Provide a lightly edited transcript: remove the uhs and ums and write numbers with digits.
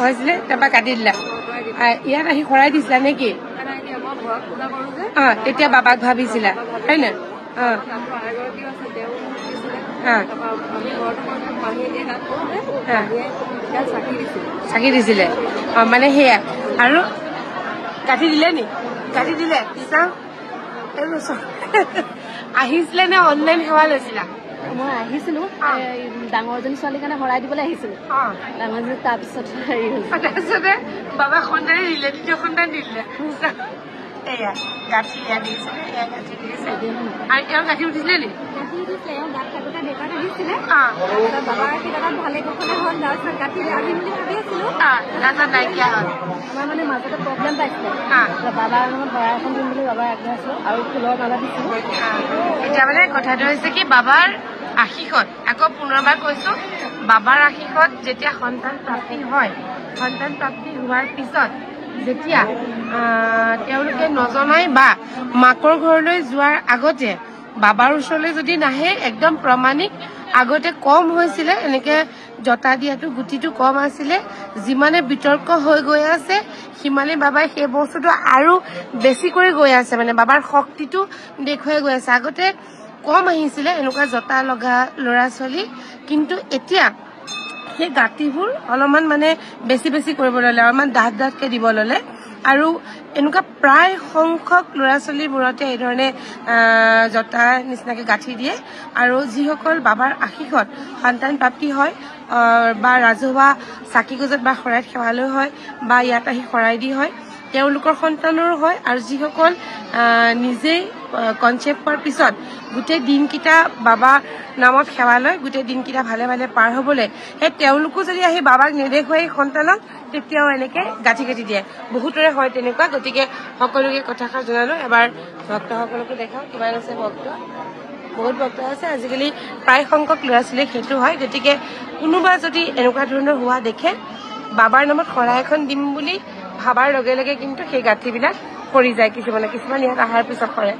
হৈছিলে, তাৰপৰা কাটি দিলা। ইয়াত আহি শৰাই দিছিলা নেকি? অ, তেতিয়া বাবাক ভাবিছিলা হয় নাই? অ, চাকি দিছিলে। অ, মানে সেয়া আৰু কাটি দিলে নি? কাটি দিলে। আহিছিলে নে অনলাইন সেৱা লৈছিলা? মই আহিছিলো, ডাঙৰজনী ছোৱালীৰ কাৰণে শৰাই দিবলৈ আহিছিলো। ডাঙৰজনী তাৰপিছত হেৰি হ'ল, তাৰপিছতে বাবা সন্তানে দিলে, দ্বিতীয় সন্তান দিলে। এয়া গাঁঠি এয়া দিছিলে, এয়া গাঁঠি দিছে। আৰু এওঁ গাঁঠি উঠিছিলে নি? গাঁঠি উঠিছিলে। এওঁ গাঁত থাকোতে দেউতাক আহিছিলে, বাবাৰ আশীৰ্বাদত ভালে কুশলে হ'ল। তাৰপিছত গাঁঠি আহিম বুলি ভাবি আছিলো, তাৰপিছত নাইকিয়া হ'ল। আমাৰ মানে মাজতে প্ৰব্লেম পাইছিলে, বাবাৰ নামত শৰাই এখন দিম বুলি বাবাৰ আগবঢ়াইছিলো আৰু ফুলৰ মালা দিছিলো। এতিয়া মানে কথাটো হৈছে কি, বাবাৰ আশীষত, আকৌ পুনৰবাৰ কৈছো, বাবাৰ আশীষত যেতিয়া সন্তান প্ৰাপ্তি হয়, সন্তান প্ৰাপ্তি হোৱাৰ পিছত যেতিয়া তেওঁলোকে নজনাই বা মাকৰ ঘৰলৈ যোৱাৰ আগতে বাবাৰ ওচৰলৈ যদি নাহে, একদম প্ৰমাণিক। আগতে কম হৈছিলে, এনেকে জতা দিয়াটো গুটিটো কম আছিলে। যিমানে বিতৰ্ক হৈ গৈ আছে সিমানে বাবাই সেই বস্তুটো আৰু বেছি কৰি গৈ আছে, মানে বাবাৰ শক্তিটো দেখুৱাই গৈ আছে। আগতে কম আহিছিলে এনেকুৱা জতা লগা ল'ৰা ছোৱালী, কিন্তু এতিয়া সেই গাঁঠিবোৰ অলপমান মানে বেছি বেছি কৰিব ল'লে, অলপমান ডাঠ ডাঠকে দিব ল'লে। আৰু এনেকুৱা প্ৰায় সংখ্যক ল'ৰা ছোৱালীবোৰতে এইধৰণে জতা নিচিনাকে গাঁঠি দিয়ে। আৰু যিসকল বাবাৰ আশীষত সন্তান প্ৰাপ্তি হয় বা ৰাজহুৱা চাকি গজত বা শৰাইত সেৱা লৈ হয় বা ইয়াত আহি শৰাই দি হয়, তেওঁলোকৰ সন্তানৰো হয়। আৰু যিসকল নিজেই কনচেপ্ট হোৱাৰ পিছত গোটেই দিনকেইটা বাবা নামত সেৱা লয়, গোটেই দিনকেইটা ভালে ভালে পাৰ হ'বলৈ, সেই তেওঁলোকো যদি আহি বাবাক নেদেখুৱাই সন্তানক, তেতিয়াও এনেকে গাঁঠি কাটি দিয়ে। বহুতৰে হয় তেনেকুৱা। গতিকে সকলোকে কথাষাৰ জনালো। এবাৰ ভক্তসকলকো দেখাওঁ কিমান আছে ভক্ত, বহুত ভক্ত আছে। আজিকালি প্ৰায় সংখ্যক ল'ৰা ছোৱালীয়ে সেইটো হয়। গতিকে কোনোবা যদি এনেকুৱা ধৰণৰ হোৱা দেখে, বাবাৰ নামত শৰাই এখন দিম বুলি ভাবাৰ লগে লগে কিন্তু সেই গাঁঠিবিলাক সৰি যায়। কিছুমানে কিছুমান ইয়াত অহাৰ পিছত সৰে।